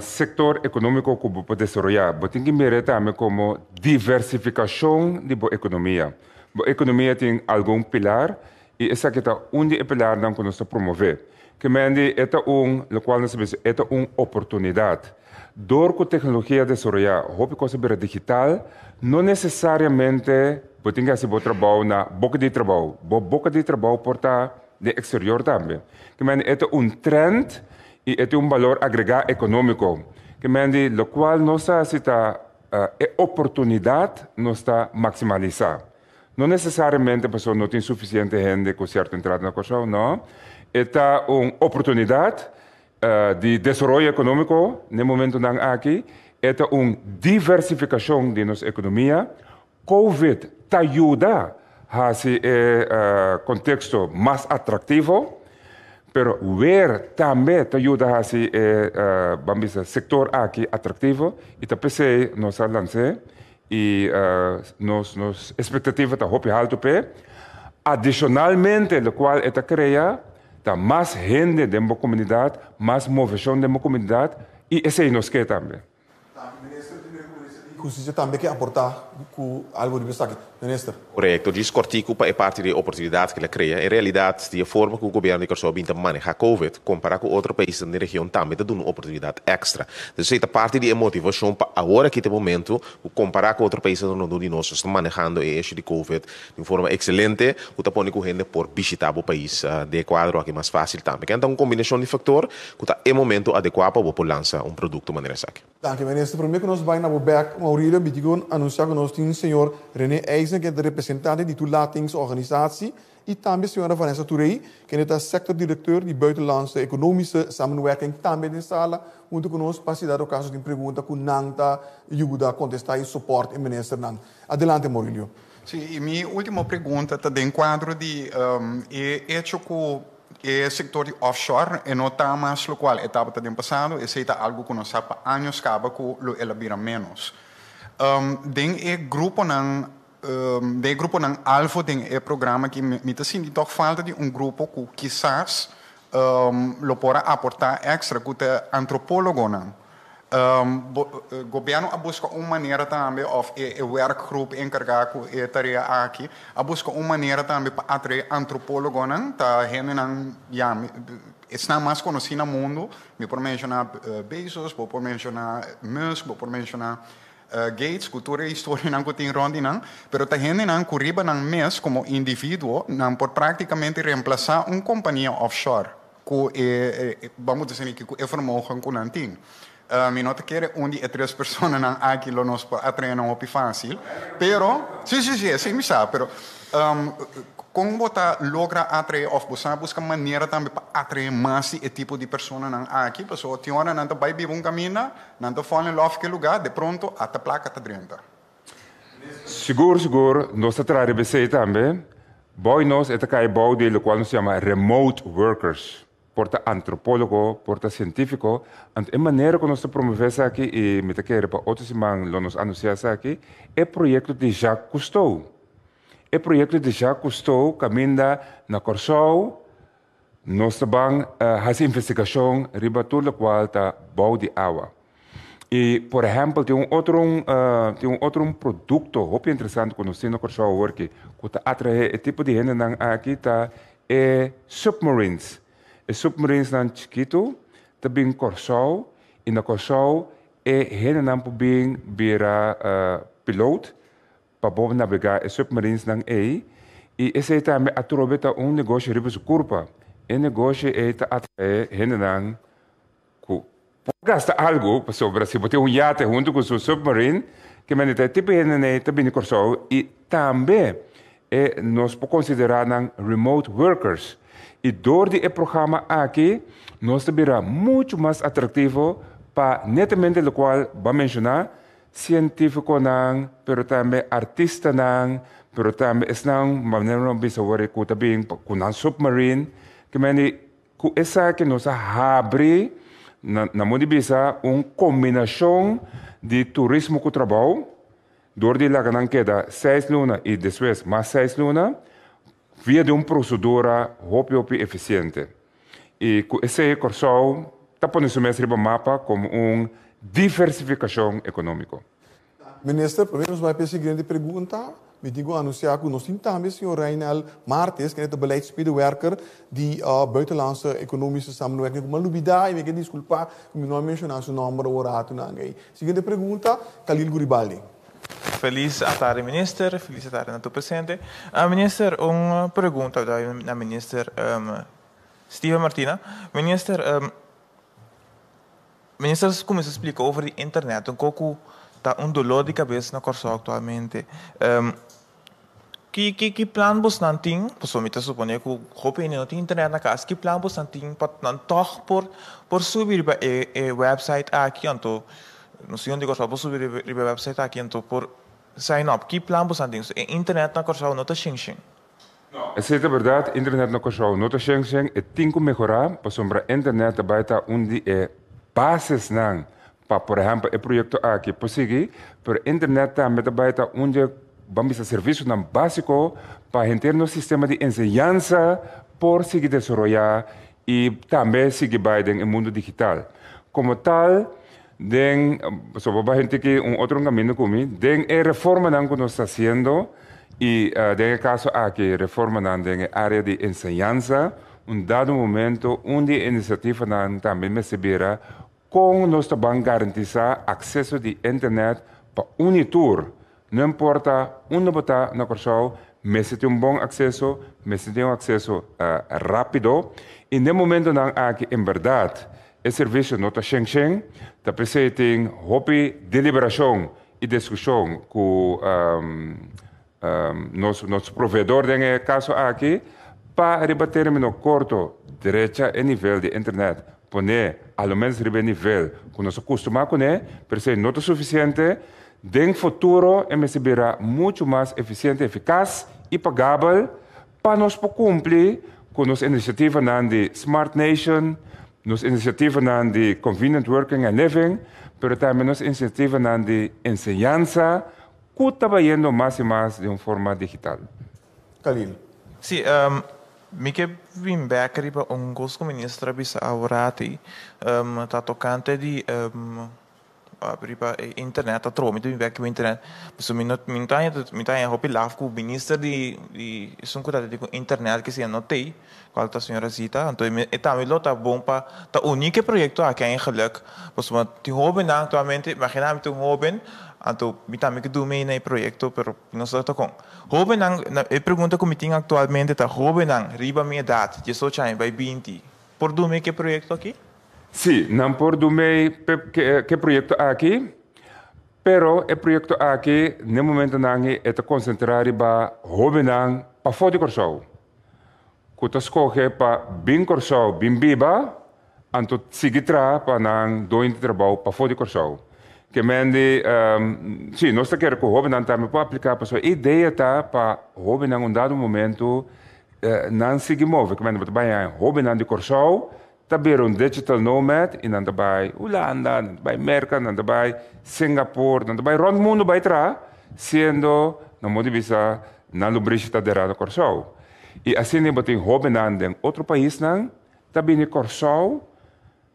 sektor ekonómiko ku bo por desaroyá. Bo tin ke mir'é tambe komo diversifikashon di bo ekonomia. Bo ekonomia tin algun pilar i esaki ta un di e pilarnan ku nos ta promové. Ke mende e ta un, lokual nos ta bisa, e ta un oportunidat. Dor ku teknologia a desaroyá, hopi kos a bira digital, no nesesariamente bo tin ke hasi bo trabou na boka di trabou. Bo boka di trabou por ta den exterior tambe. Ke mende e ta un trend i e tin un balor agregá ekonómiko. Ke mende lokual nos ta hasi ta e oportunidat nos ta maksimalisá. No nesesariamente pasobra no tin sufisiente hende ku sierto entrada na Kòrsou, no. E ta un oportunidat di desaroyo ekonómiko na e momentunan aki. E ta un diversifikashon di nos ekonomia. Covid ta yuda hasi e konteksto mas atraktivo, pero weer tambe ta yuda hasi e ban bisa sektor aki atraktivo i ta p'esei nos a lans'é i nos nos espektativa ta hopi haltu p'e. Adishonalmente lokual e ta krea ta mas hende den bo komunidat, mas moveshon den bo komunidat i esei nos ke tambe. Tambe minister di Medio Minister di Hustisia tambe ke aporta ku algo riba esaki. Minister. Korekto. Djis kòrtiku pa e parti di e oportunidat ku el a krea. En realidat, di e forma ku gobièrnu di Kòrsou a bin ta manehá Covid, kompará ku otro paisnan den region tambe ta duna un oportunidat èkstra. Entonces esei ta parti di e motivashon pa awor aki ta e momentu ku kompará ku otro paisnan rondó di nos, nos ta manehando e issue di Covid di un forma ekselente ku ta pone ku hende por bishitá bo pais den e kuadro aki mas fásil tambe. Kende ta un kombinashon di faktor ku ta e momento adekuá pa bo por lansa un produkto manera esaki. Danki, Minister. Promé ku nos bai na bo bèk, Maurilio, mi tin ku anunsiá ku nos tin señor René Eisner, kende ta representante di Toelatingsorganisatie, i tambe señora Vanessa Touré, kende ta sectordirecteur di Buitenlandse Economische Samenwerking, tambe den sala huntu ku nos pa si dado kaso tin pregunta ku nan ta yuda kontestá i sopòrt e ministernan. Adelante, Maurilio. Sí, i mi último pregunta ta den kuadro di e echo ku e sektor di offshore e no ta mas lokual e tabata den pasado, esei ta algu ku nos sa pa años kaba ku lo el a bira ménos. Den e gruponan den e gruponan alfo den e programa aki mi ta sinti tòg falta di un grupo ku kisas lo por a aportá èkstra ku ta antropólogonan. Gobierno a busca un manera tambe of e werkgroep encarga cu e tarea aki a busca un manera tambe pa atrae antropologonan, ta hendenan ya esnan mas conoci na mundo, mi por menciona Bezos, bo por menciona Musk, bo por menciona Gates cu tur e historianan cu tin rond di nan, pero ta hendenan cu riba nan mes como individuo nan por practicamente reemplaza un compania offshore. Ku e, bamos disi aki, ku e vermogen ku nan tin. Mi no ta kere un di e tres personanan aki lo nos por atrae nan hopi fásil, pero, si, si, si, esei mi sa, pero Kon bo ta logra atraé òf bo sa buska manera tambe pa atraé mas di e tipo di personanan aki? Pasobra tin ora nan ta bai biba un kaminda, nan ta fall in love ku e lugá, de pronto ata plaka ta drenta. Sigur sigur nos ta traha riba esei tambe. Bou nos e ta kai bou di lokual nos yama remote workers. Por ta antropólogo, por ta sientífiko. Anto e manera ku nos ta promové esaki i mi ta kere pa otro siman lo nos anunsiá esaki, e proyekto di Jacques Cousteau. E proyekto di Jacques Cousteau kaminda na Kòrsou nos ta ban hasi investigashon riba tur lokual ta bou di awa. I por ehèmpel tin un otro tin un otro produkto hopi interesante ku nos tin na Kòrsou awor aki ku ta atraé e tipo di hendenan aki ta e submarines. E submarinesnan chikitu ta bin Kòrsou i na Kòrsou e hendenan por bin bira piloot pa bo nabegá e submarinesnan ei i esei tambe atrobe ta un negoshi riba su kurpa. E negoshi ei ta atraé hendenan ku por gasta algu pasobra si bo tin un yate huntu ku su submarine ke mende ta e tipo di hendenan ei ta bini Kòrsou i tambe e nos por konsiderá nan remote workers i dor di e programa aki nos ta bira muchu mas atraktivo pa netamente lokual bo a menshoná Sientífikonan, pero tambe artistanan, pero tambe esnan, manera nos bisa awor ku ta bin ku nan submarine, ke mende ku esaki nos a habri, na na modo di bisa, un kombinashon di turismo ku trabou, dor di laga nan keda seis luna i despues mas seis luna, via di un prosedura hopi hopi efisiente. I ku esei Kòrsou ta pone su mes riba mapa komo un diversifikashon ekonómiko. Minister, promé nos bai pa e siguiente pregunta, mi tin ku anunsiá ku nos tin tambe señor Reinel Martes, kende ta beleidsmedewerker di Buitenlandse Economische Samenwerking. Ku mi a lubidá i mi ke diskulpá ku mi no a menshoná su nòmber awor ratunan ei. Siguiente pregunta, Khalil Guribaldi. Felis atardi minister, felis atardi na tur presente. Minister un pregunta na minister Steven Martina. Minister, minister a kuminsá splika over di internet un koko ta un dolor di kabes na Kòrsou aktualmente. Ki ki ki plan bosnan tin, pasobra mi ta suponé ku hopi hende no tin internet na kas, ki plan bosnan tin pa nan tòg por por subi riba e e wèpsait aki anto no si hende di Kòrsou por subi riba riba e wèpsait aki anto por sign up, ki plan bosnan tin? E internet na Kòrsou no ta shen shen. No, esei ta bèrdat, internet na Kòrsou no ta shen shen, e tin ku mehorá pasobra internet ta bai ta un di e basesnan pa por ehèmpel e proyekto aki por sigui, pero internet tambe ta bai ta un di e ban bisa servisionan básiko pa henter nos sistema di enseñansa por sigui desaroyá i tambe sigui bai den e mundu digital. Komo tal, den, pasobra bo bai henter ki un otro kaminda ku mi, den e reformanan ku nos ta hasiendo i den e kaso aki reformanan den e área di enseñansa, un dado momento un di e inisiativanan tambe mester bira Kon nos ta ban garantisá akseso di internet pa un i tur, no importa unda bo ta na Kòrsou, mester tin un bon akseso, mester tin un akseso rápido i n'e momentonan aki en bèrdat e servisio no ta shen shen, ta p'esei tin hopi deliberashon i diskushon ku nos nos proveedor den e kaso aki pa riba término korto drecha e nivel di internet pone a lo menos riba e nivel ku nos a kustumá kuné, pero esei no ta sufisiente. Den futuro e mester bira muchu mas efisiente, efikas i pagabel pa nos por kumpli ku nos inisiativanan di Smart Nation, nos inisiativanan di Convenient Working and Living, pero tambe nos inisiativanan di enseñansa Ku ta bayendo mas i mas den un forma digital. Khalil. Sí, mi ke bin bek riba un kos ku minister a bisa aworati, ta tokante di riba e internet atrobe mi ta bin bek riba internet, pasobra mi no mi ta haña mi ta haña hopi laf ku minister di di esun ku ta di ku internet ke siña no tei, kual ta señora Zita, anto e tambe lo ta bon pa ta uní ku e proyekto aki eigenlik, pasobra tin hóbennan aktualmente, imagina mi ta un hóben, anto mi tambe ke duna mei na e proyekto, pero mi no sa ta kon. Hóbennan, e pregunta ku mi tin aktualmente ta hóbennan riba mi edat, diesocho aña bai binti, por duna mei ku e proyekto aki? Sí, nan por duna mei ku e proyekto aki, pero e proyekto aki n'e momentonan e ta konsentrá riba hóbennan pafó di Kòrsou. ku ta skohe pa bin Kòrsou bin biba, anto sigui traha pa nan doño di trabou pafó di Kòrsou. Ke men di, sí, nos ta kere ku hóbennan tambe por apliká pasobra e idea ta pa hóbennan un dado momentu nan sigui move. Ke men bo ta bai haña hóbennan di Kòrsou ta bira un digital nomad i nan ta bai Hulanda, nan ta bai Merka, nan ta bai Singapore, nan ta bai rònt mundu bai traha, siendo na modo di bisa nan lubrisha ta derá na Kòrsou. I asina bo tin hóbennan den otro paisnan ta bini Kòrsou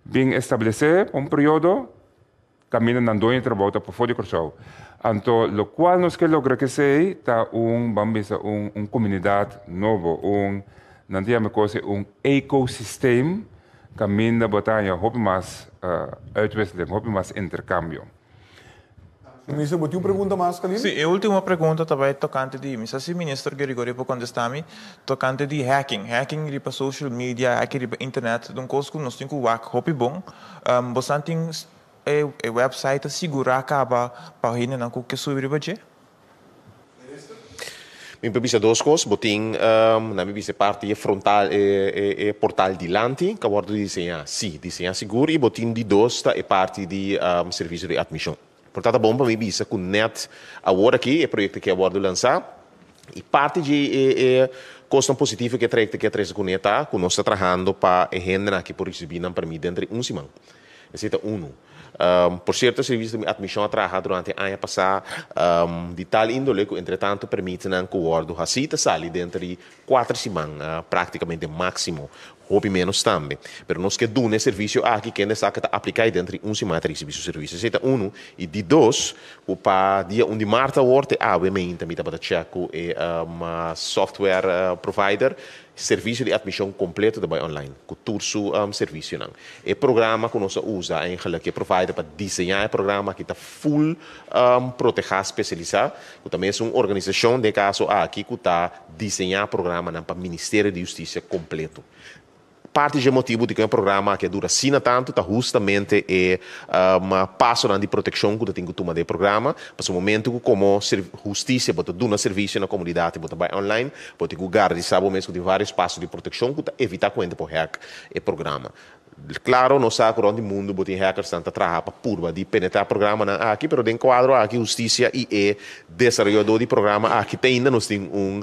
bin establesé pa un periodo kaminda nan doño di trabou ta pafó di Kòrsou. Anto lokual nos ke logra ku esei ta un, ban bisa, un un komunidat nobo, un, nan ta yama e kos ei un ecosystem kaminda bo ta haña hopi mas uitwisseling, hopi mas interkambio. Minister, bo tin un pregunta mas, Khalil? Sí, e ultimo pregunta ta bai tokante di, mi sa si Minister Gregorio por kontestá mi, tokante di hacking. Hacking riba social media, hacking riba internet, ta un kos ku nos tin ku wak hopi bon. Bosan tin e website ta sigurá kaba pa hendenan ku ke subi riba dje? Mi por bisa dos kos, bo tin na mi bisa e parti e frontal e portal dilanti ku a wòrdu diseñá, sí, diseñá sigur i bo tin di dos ta e parti di servisio di atmishon. Por ta ta bon pa mi bisa ku nèt awor aki e proyekto aki a wòrdu lansá i parti di e kosnan positivo ku e trayekto aki a trese kuné ta ku nos ta trahando pa e hendenan aki por risibí nan pèrmit denter di un siman. Esei ta unu. Por sierto, servisio di atmishon a traha durante aña pasá di tal índole ku entretantu permitnan ku wòrdu hasí ta sali denter di kuater siman, práktikamente máksimo, hopi ménos tambe. Pero nos ke duna e servisio aki kende sa ku ta apliká i denter di un siman e ta risibí su servisio. Esei ta unu. I di dos, ku pa dia un di mart awor te awe meinta mi tabata chèk ku e software provider, Servisio di atmishon kompleto ta bai online ku tur su servisionan. E programa ku nos a usa eigenlijk e provider pa diseñá e programa aki ta full protehá spesialisá ku ta mes un organisashon den e kaso aki ku ta diseñá programanan pa Ministerio di Hustisia kompleto. Parti dje motibu dikon e programa aki a dura asina tantu ta hustamente e pasonan di protekshon ku ta tin ku tuma den e programa. Pasobra momentu ku komo hustisia bo ta duna servisio na komunidat i bo ta bai online, bo tin ku garantisa bo mes ku tin vários paso di protekshon ku ta evitá ku hende por hack e programa. Klaro nos sa ku rònt di mundu bo tin hackersnan ta traha pa purba di penetrá programanan aki, pero den kuadro aki hustisia i e desaroyadó di programa aki te ainda nos tin un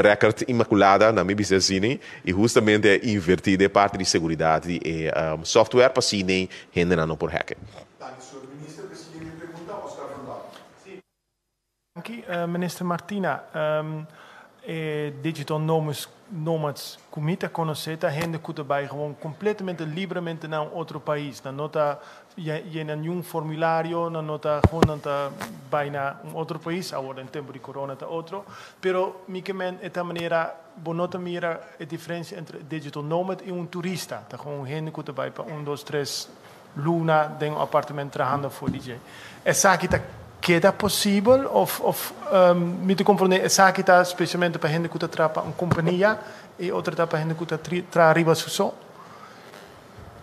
rèkòrt inmakulada, na mi bisa asina, i hustamente a invertí den e parti di seguridat di e software pa asina hendenan no por hack e. Danki señor Minister. P'e siguiente pregunta, Oscar van Dam. Danki Minister Martina. E digital nomads ku mi ta konosé ta hende ku ta bai gewoon kompletamente libremente na un otro pais. Nan no ta yena niun formulario, nan no ta gewoon nan ta bai na un otro pais. Awor den tempu di corona ta otro. Pero mi ke men e ta manera bo no ta mira e diferensia entre digital nomad i un turista. Ta gewoon un hende ku ta bai pa un dos tres luna den un apartement trahando for di dje. Esaki ta keda posibel of of mi ta comprende esaki ta specialmente pa hende cu ta traha pa un compania y otro ta pa hende cu ta traha riba su so?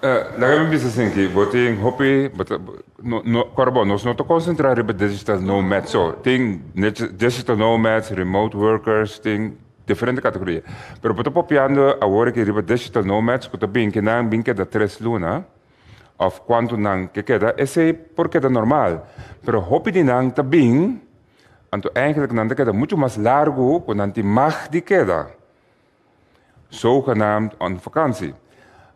Laga mi bisa asinki, bo tin hopi, bo ta, no, no, kòrda bo, nos no ta konsentrá riba digital nomads so. Tin digital nomads, remote workers, tin diferente kategoria. Pero bo ta papiando awor aki riba digital nomads ku ta bin ki nan bin keda tres luna òf kuantu nan ke keda, esei por keda normal. Pero hopi di nan ta bin, anto eigenlijk nan ta keda muchu mas largu ku nan tin mag di keda, zogenaamd on vakantie.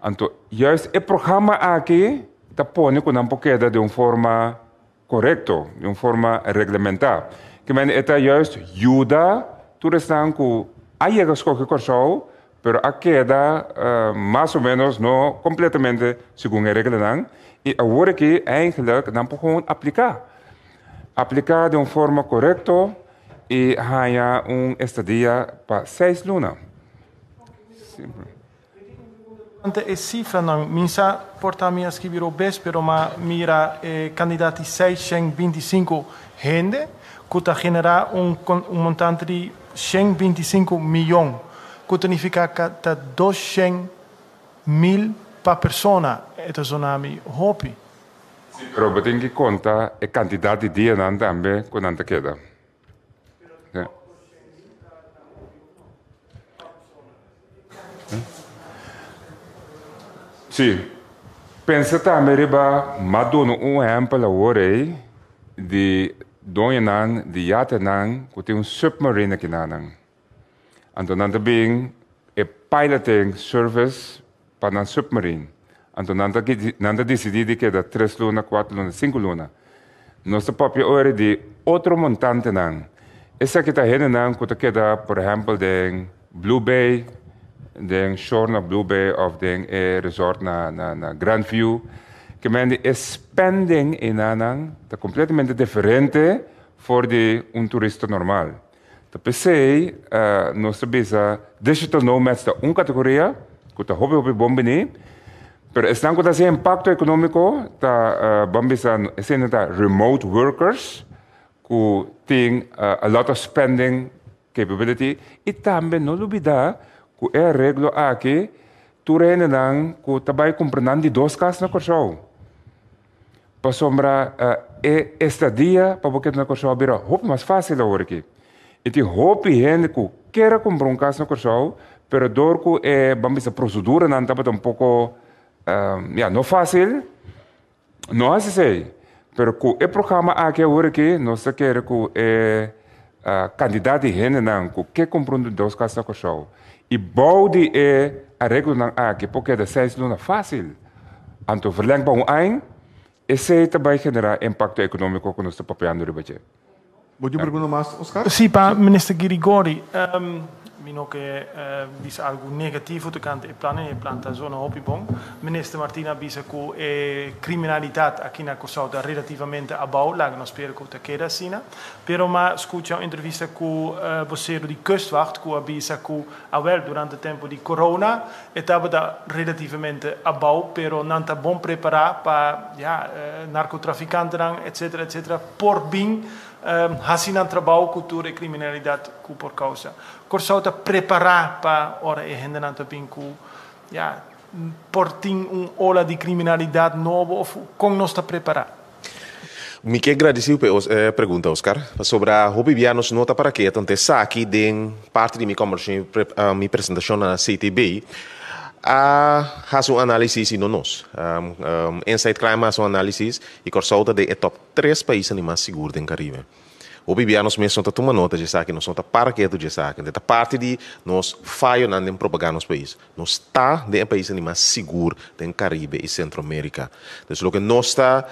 Anto juist e programa aki ta pone ku nan por keda den un forma Korekto, di un forma reglamentá. Ke men e ta juist yuda tur esnan ku a yega skohe Kòrsou, pero a keda mas o ménos, no kompletamente segun e reglanan, i awor aki eigenlijk nan por gewoon apliká. Apliká den un forma korekto i haña un estadia pa seis luna. Simpel. Ante e sifranan, mi sa por ta mi a skibi robes, pero m'a mira e kandidat di 625 hende ku ta generá un un montante di 125 miyon, ku ta nifiká ka ta 200 mil pa persona. E ta zona mi hopi. Sí, pero bo tin ki konta e kantidat di dianan tambe ku nan ta keda. Sí. Pensa tambe riba m'a duna un ehèmpel awor ei di doñonan di yatenan ku tin un submarine akinanan. Anto nan ta bin e piloting service pa nan submarine. Anto nan ta nan ta disidí di keda tres luna, kuater luna, sinku luna. Nos ta papia ora di otro montantenan. Esaki ta hendenan ku ta keda por ehèmpel den Blue Bay, den shore na Blue Bay òf den e resort na na na Grand View. Ke men di e spending einanan ta kompletamente diferente for di un turista normal. Ta p'esei nos ta bisa digital nomads ta un kategoria ku ta hopi hopi bon bini, pero esnan ku ta hasi impakto ekonómiko ta ban bisa esei ta remote workers ku tin a lot of spending capability i tambe no lubida ku e areglo aki tur hendenan ku ta bai kumpra nan di dos kas na Kòrsou. Pasobra e estadia pa bo keda na Kòrsou a bira hopi mas fásil awor aki. I tin hopi hende ku kier a kumpra un kas na Kòrsou, pero dor ku e, ban bisa, proseduranan tabata un poko, ya, no fásil, no hasi esei. Pero ku e programa aki awor aki, nos ta kere ku e kantidat di hendenan ku ke kumpra un di dos kas na Kòrsou i bou di e areglonan aki por keda seis luna fásil. Anto verleng pa un añ, esei ta bai generá impakto ekonómiko ku nos ta papiando riba dje. Bo tin un pregunta mas, Oscar? Sí, pa Minister Girigori. Mi no ke bisa algu negativo tokante e plan, e plan ta zona hopi bon. Minister Martina a bisa ku e kriminalidat aki na Kòrsou ta relativamente abou, laga nos spera ku ta keda asina. Pero m'a skucha un entrevista ku bosero di Kustwacht ku a bisa ku awel durante tempu di corona E tabata relativamente abou, pero nan ta bon prepará pa, ya, narkotrafikantenan, etcetera, etcetera, por bin hasi nan trabou ku tur e kriminalidat ku por kousa. Kòrsou ta prepará pa ora e hendenan ta bin ku, ya, por tin un ola di kriminalidat nobo òf kon nos ta prepará? Mi ke gradisiu pa e pregunta, Oscar, pasobra hopi bia nos no ta para ke tantu esaki den parti di mi kombersashon i mi presentashon na CTB a hasi un análisis i no nos. Insight Crime a hasi un análisis i Kòrsou ta den e tòp tres paisnan di mas sigur den Karibe. Hopi bia nos mes no ta tuma nota dje esaki, nos no ta para ketu dje esaki. Ta parti di nos fayonan den propagá nos pais. Nos ta den e paisnan di mas sigur den Caribe i Centro America. Dus loke nos ta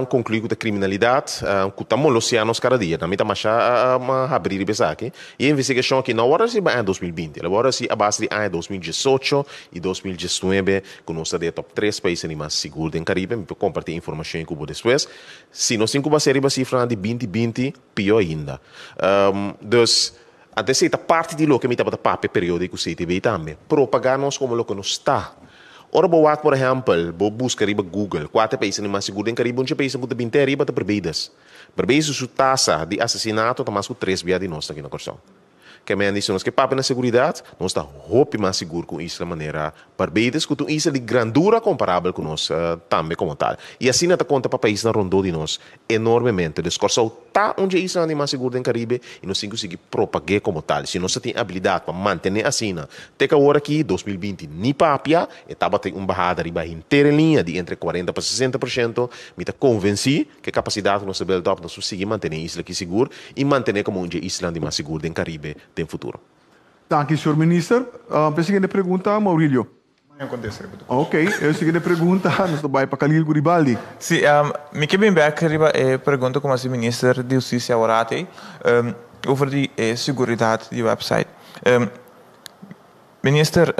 conclui cu ta criminalidad cu ta molosea nos cada dia. Mi ta masha habri riba esaki. E investigacion aki no a worde haci riba aña 2020. El a worde haci a base di aña 2018 i 2019 cu nos ta den e top tres paisnan di mas sigur den Caribe. Mi por comparti e informacion cu bo despues. Si nos tin cu basea riba cifranan di 2020, pio ainda. Dus. Anto esei ta parti di loke mi tabata papia periodi ku CTB tambe. Propagá nos komo loke nos ta. Ora bo wak por ehèmpel, bo buska riba Google kua ta e paisnan di mas sigur den Karibe, un dje paisnan ku ta binte ariba ta Barbados. Barbados su tasa di asesinato ta mas ku tres bia di nos aki na Kòrsou. Ke men di si nos ke papia na seguridat, nos ta hopi mas sigur ku un isla manera Barbados ku ta un isla di grandura komparabel ku nos tambe komo tal. I asina ta konta pa paisnan rondó di nos enormemente. Dus Kòrsou ta un dje islanan di mas sigur den Karibe i nos tin ku sigui propag'é komo tal. Si nos ta tin abilidat pa mantené asina te ku awor aki, 2020, ni papia, e tabatin un bahada riba henter e liña di entre 40 pa 60%. Mi ta konvensí ku e kapasidat ku nos ta build up nos por sigui mantené e isla aki sigur i mantené komo un dje islanan di mas sigur den Karibe den futuro. Danki, señor Minister. Pa e siguiente pregunta, Maurilio. Mañan contesta riba tu Ok, e siguiente pregunta nos ta bai pa Khalil Guribaldi. Sí, mi ke bin bek riba e pregunta ku masi Minister di Hustisia awor hati over di e seguridat di website. Minister,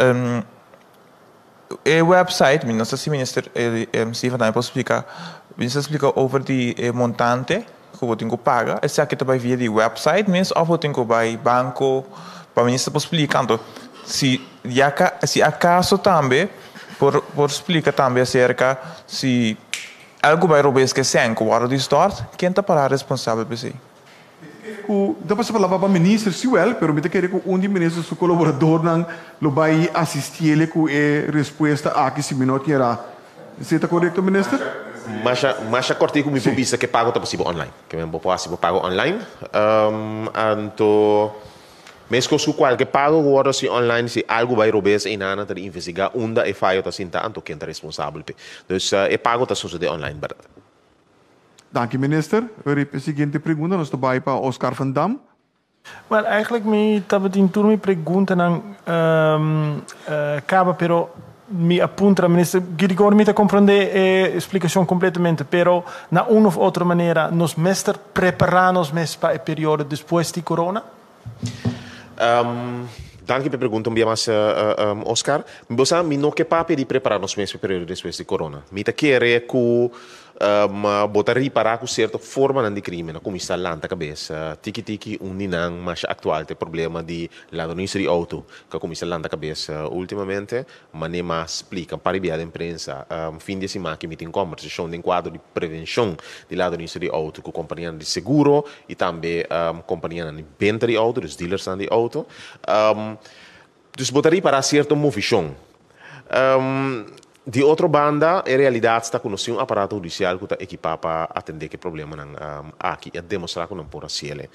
e website, mi no sa si Minister Steven tambe por splika, Minister splika over di e montante ku bo tin ku paga, esaki ta bai via di website mes òf bo tin ku bai banko pa Minister por splika anto si ya ka si akaso tambe por por splika tambe aserka si algu bai robes ku e sèn ku wòrdu distòrt ken ta pará responsabel pa esei? Mi ta kere ku mi ta pasa palabra pa Minister Sewell pero mi ta kere ku un di Minister su kolaboradornan lo bai asistiele ku e respuesta aki si mi no tin erá. Esei ta korekto, Minister? Masha, masha kòrtiku mi por bisa ku e pago ta posibel online. Ke men bo por hasi bo pago online. Anto. Meskos ku kualke pago ku wòrdu hasi online, si algu bai robes einan nan ta di investigá unda e fayo ta sinta anto ken ta responsabel p'e. Dus e pago ta sosodé online bèrdat. Danki minister. Rip e siguiente pregunta nos ta bai pa Oscar van Dam. Wel eigenlijk mi tabatin tur mi preguntanan caba pero mi a puntra minister Girigorie mi ta comprende e explicacion completamente pero na un of otro manera nos mester prepara nos mes pa e periodo despues di corona? Danki pa e pregunta un bia mas Oscar. Bo sa mi no ke papia di prepara nos mes pa e periodo despues di corona. Mi ta kere cu Bo ta ripará ku sierto formanan di krímen a kuminsá lanta kabes. Tiki tiki un di nan masha aktual ta e problema di ladronisia di outo ku a kuminsá lanta kabes últimamente. Manera mas splika un par di bia den prensa, fin di e siman aki mi tin kòmbersashon den kuadro di prevenshon di ladronisia di outo ku kompanianan di seguro i tambe kompanianan di benta di outo, dus dealersnan di outo. Dus bo ta ripará sierto movishon. Di otro banda, e realidat ta ku nos tin un aparato hudisial ku ta ekipá pa atendé ku e problemanan aki i a demostrá ku nan por hasiel.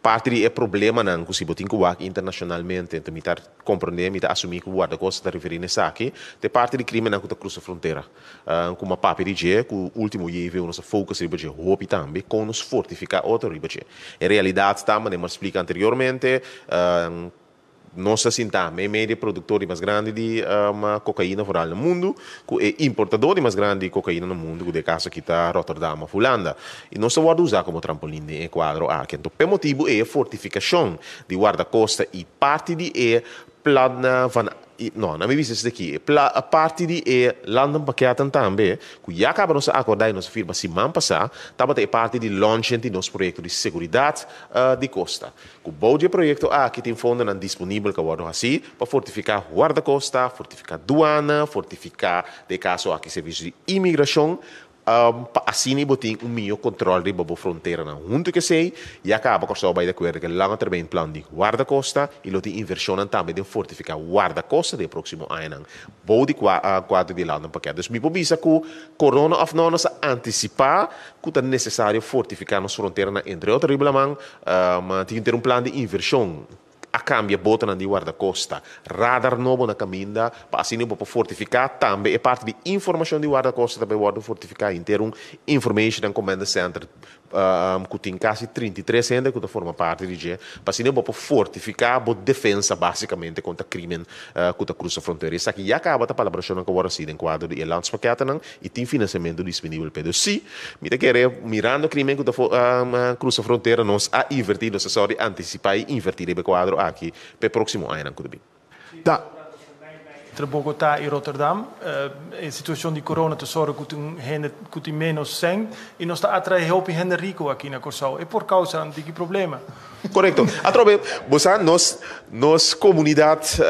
Parti di e problemanan ku si bo tin ku wak internashonalmente, enton mi ta komprondé, mi ta asumí ku Guardakosta ta referí na esaki, ta e parti di krímennan ku ta krusa frontera. Ku mi a papia di dje, ku último JVO nos a focus riba dje hopi tambe, kon nos fortifiká otro riba dje. E realidat ta, manera mi a splika anteriormente, Nos ta sintá meimei di e produktor di mas grandi di kokaina foral na mundu ku e importador di mas grandi di kokaina na mundu ku den e kaso aki ta Rotterdam òf Hulanda. I nos ta wòrdu usá komo trampolin den e kuadro aki. Anto p'e motibu ei e fortifikashon di Wardakosta i parti di e plan van no, na mi bisa esaki aki, e parti di e landenpakketten tambe ku ya kaba nos a akordá i nos a firma siman pasá tabata e parti di launching di nos proyekto di seguridat di kosta. Ku bou di e proyekto aki tin fondonan disponibel ku a wòrdu hasí pa fortifiká Guardakosta, fortifiká duana, fortifiká den e kaso aki servisio di imigrashon, pa asina bo tin un mihó kontròl riba bo fronteranan. Huntu ku esei, ya kaba Kòrsou a bai di akuerdo ku e lange termijn plan di Guardakosta i lo tin invershonnan tambe den fortifiká Guardakosta den e próksimo añanan bou di kuadro di e landenpakket. Dus mi por bisa ku korona òf nò nos a antisipá ku ta nesesario fortifiká nos fronteranan entre otro riba laman, Tin ter un plan di invershon, a kambia botonan di wardakosta, radar nobo na kaminda pa asina bo por fortifiká tambe e parti di informashon di wardakosta ta bai wòrdu fortifiká henter un Information and Command Center ku tin kasi 33 hende ku ta forma parti di dje pa asina bo por fortifiká bo defensa basikamente kontra krimen ku ta krusa frontera. Esaki ya kaba ta palabrashonnan ku a wòrdu hasi den kuadro di e landspakketennan. I tin finansiamentu disponibel p'e. Dus sí, mi ta kere, mirando krimen ku ta krusa frontera, nos a invertí, nos a sòru di antisipá i invertí riba e kuadro aki p'e próksimo añanan ku ta bin. Ta. Entre Bogotá i Rotterdam, e situashon di corona ta sòru ku tin hende ku tin ménos sèn i nos ta atraé hopi hende riku aki na Kòrsou. E por kousa un tiki problema. Korekto. Atrobe, bo sa, nos, nos komunidat,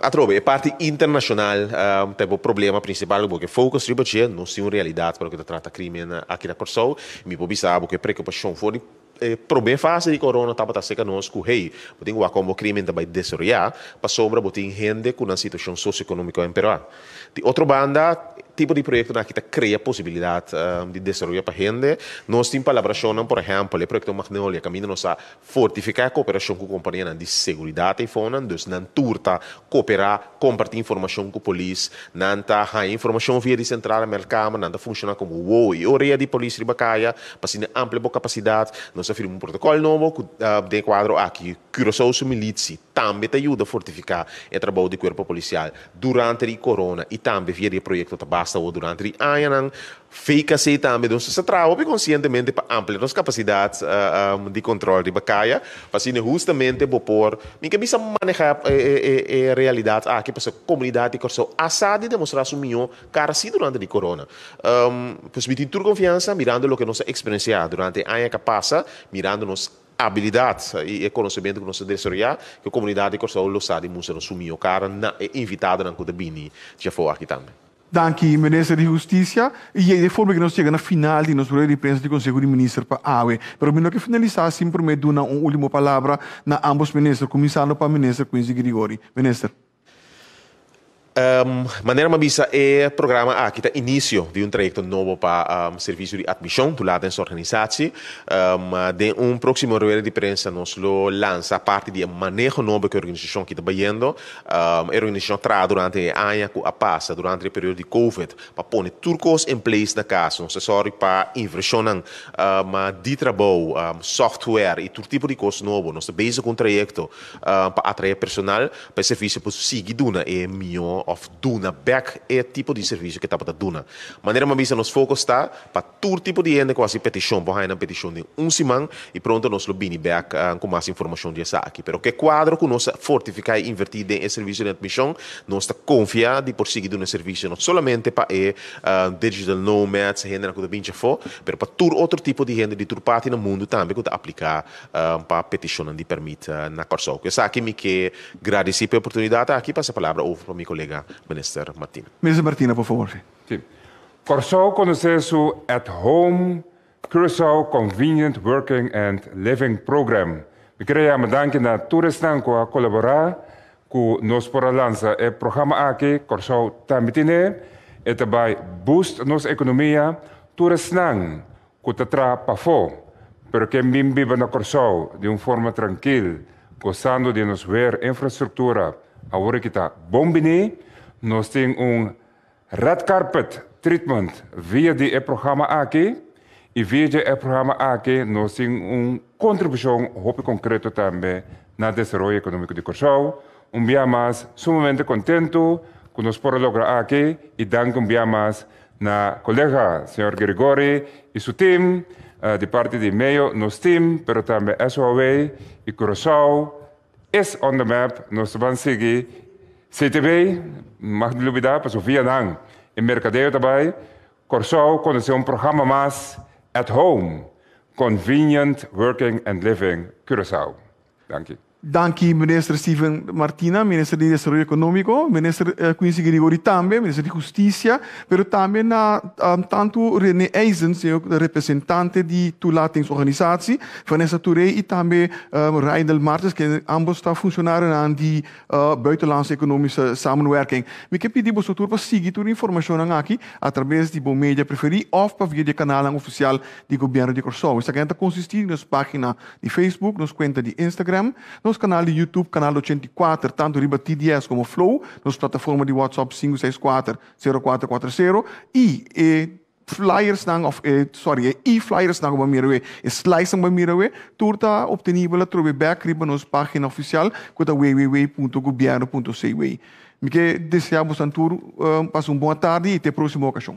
atrobe, e parti internashonal ta e bo problema prinsipal ku bo ke focus riba dje. Nos tin un realidat pa loke ta trata krimen aki na Kòrsou. Mi por bisa bo ku e preokupashon for di e promé fase di korona tabata aserka nos ku, hey, bo tin ku wak kon bo krimen ta bai desaroyá pasobra bo tin hende ku nan situashon sosioekonómiko a empeorá. Di otro banda, tipo di proyektonan aki ta krea posibilidat di desaroyo pa hende. Nos tin palabrashonnan, por ehèmpel, e proyekto Magnolia, kaminda nos a fortifiká e kooperashon ku kompanianan di seguridat eifonan. Dus nan tur ta kooperá, kompartí informashon ku polis, nan ta haña informashon via di sentrale meldkamer, nan ta funshoná komo wowo i orea di polis riba kaya pa asina amplia bo kapasidat. Nos a firma un protokòl nobo ku den e kuadro aki Curaçao su militsi tambe ta yuda fortifiká e trabou di kuerpo polisial. Durante di corona y tambe via di e proyecto ta basta awor durante di añanan. VKC tambe nos ta traha hopi conscientemente pa amplia nos capacidad di control riba caya pa asina hustamente bo por mi ke bisa maneha e realidad aki pasobra comunidad di Corsou a sa di demostra su miho cara si durante di corona. Pues mi tin tur confiansa mirando loke nos a experiencia durante e aña ke a pasa mirando nos abilidat i e konosementu ku nos ta desaroyá, ku e komunidat di Kòrsou lo sa di mustra nos su mihó kara na e invitadonan ku ta bini djafó aki tambe. Danki, Minister di Hustisia. I ei e forma ku nos yega na final di nos rueda di prensa di Konseho di Minister pa awe. Pero mi no ke finalisá sin promé duna un último palabra na ambos minister, kuminsando pa Minister Quincy Grigori. Minister. Manera mi a bisa e programa aki ta inicio di un trayecto nobo pa Servicio di Admision Toelatingsorganisatie. Den un proximo rueda di prensa nos lo lansa parti di e maneho nobo cu e organisacion aki ta bayendo. E organisacion a traha durante e aña cu a pasa durante e periodo di Covid pa pone tur cos in place na cas. Nos ta sori pa inversionnan di trabou, software y tur tipo di cos nobo. Nos ta bezig cu un trayecto pa atrae personal pa e servisio por sigui duna e mihó òf duna bèk e tipo di servisio ku e tabata duna. Manera mi a bisa nos focus ta pa tur tipo di hende ku hasi petishon por haña nan petishon den un siman i pronto nos lo bini bèk ku mas informashon di esaki. Pero ku e kuadro ku nos a fortifiká i invertí den e servisio di admishon nos ta konfia di por sigui duna e servisio no solamente pa e digital nomads, hendenan ku ta binchi afó, pero pa tur otro tipo di hende di tur parti na mundu tambe ku ta apliká pa petishonnan di pèrmit na Kòrsou. Ku esaki mi ke gradisí pa e oportunidat aki pasa palabra over pa mi kolega Minister Martina. Minister Martina, por favor. Sí. Kòrsou konosé su At Home Curaçao Convenient Working and Living Program. Mi kere yama danki na tur esnan ku a kolaborá ku nos por a lansa e programa aki. Kòrsou tambe tine. E ta bai boost nos ekonomia. Tur esnan ku ta traha pafó, pero ke bin biba na Kòrsou di un forma trankil, gosando di nos weer infrastruktura awor ki ta bon biní. Nos tin un red carpet treatment via di e programa aki i via di e programa aki nos tin un kontribushon hopi konkreto tambe na desaroyo ekonómiko di Kòrsou. Un bia mas sumamente kontentu ku nos por a logra aki i danki un bia mas Na kolega señor Grigori i su team, di parti di Mayo nos team, pero tambe SOAW i Curaçao is on the map, nos ta ban sigui CTB, mag di lubida pasobra via nan e merkadeo ta bai, Kòrsou konosé un programa mas at home, convenient working and living Curaçao. Danki. Danki Minister Steven Martina, Minister di Desaroyo Ekonómiko, Minister Quincy Grigori tambe, Minister di Hustisia, pero tambe na tantu Rene Eisen, señor representante di Toelatingsorganisatie, Vanessa Touré i tambe Rydel Martes, kende ambos ta funshonarionan di Buitenlandse Economische Samenwerking. Mi ke pidi boso tur pa sigui tur informashonnan aki atrabes di bo media preferí òf pa via di e kanalnan ofisial di Gobièrnu di Kòrsou. Esaki ta konsistí di nos página di Facebook, nos kuenta di Instagram, nos kanal di YouTube, Kanal 84, tantu riba TDS komo Flow, nos plataforma di WhatsApp 564 0440 i e flyersnan òf e sorry e e-flyersnan ku bo a mira awe, e slidesnan ku bo a mira awe, tur ta optenibel atrobe bèk riba nos página ofisial ku ta www.gobierno.cw. Mi ke deseá boso tur pasa un bon atardi i te próksimo okashon.